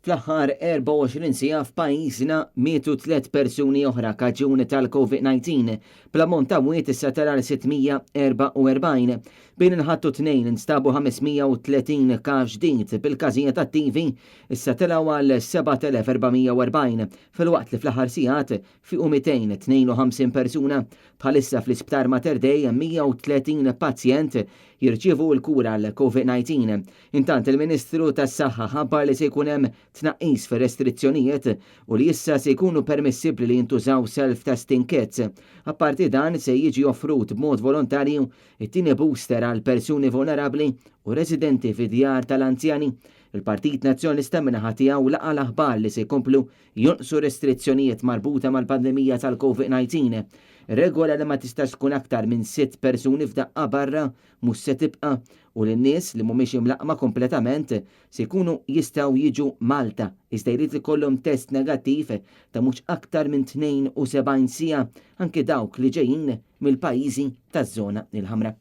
Fl-aħħar 24 siegħa f'pajjiżna mietu tliet persuni oħra kaġun tal-COVID-19, bl-ammont ta' mwiet issa tela' għal 644. Bejn il-Ħadd u t-Tnejn instabu 530 każ ġdid, bil-każijiet attivi issa telgħu għal 7,440, filwaqt li fl-aħħar sigħat fiequ 252 persuna. Bħalissa fl-Isptar Mater Dei hemm 130 pazjent jirċievu l-kura għall-COVID-19. Intant il-Ministru tas-Saħħa ħabbar li se jkun hemm tnaqqis fir-restrizzjonijiet u li issa se jkunu permissibbli li jintużaw self-testing kits. Apparti dan se jiġi offrut b'mod volontarju it-tieni booster għal persuni vulnerabbli u residenti fi djar tal-anzjani. Il-Partit Nazzjonalista min-naħa tiegħu laqa' l-aħbar li se jkomplu Jonqsu restrizzjonijiet marbuta mal-pandemija tal-Covid-19. Regola li ma tistax tkun aktar minn sitt persuni f'daqqa barra mhux se tibqa' u li n-nies li mhumiex imlaqqma kompletament se jkunu jistgħu jiġu Malta iżda jrid ikollhom test negattiv ta' mhux aktar minn 72 siegħa anki dawk li ġejjin mill-pajjiżi taż-żona l-ħamra.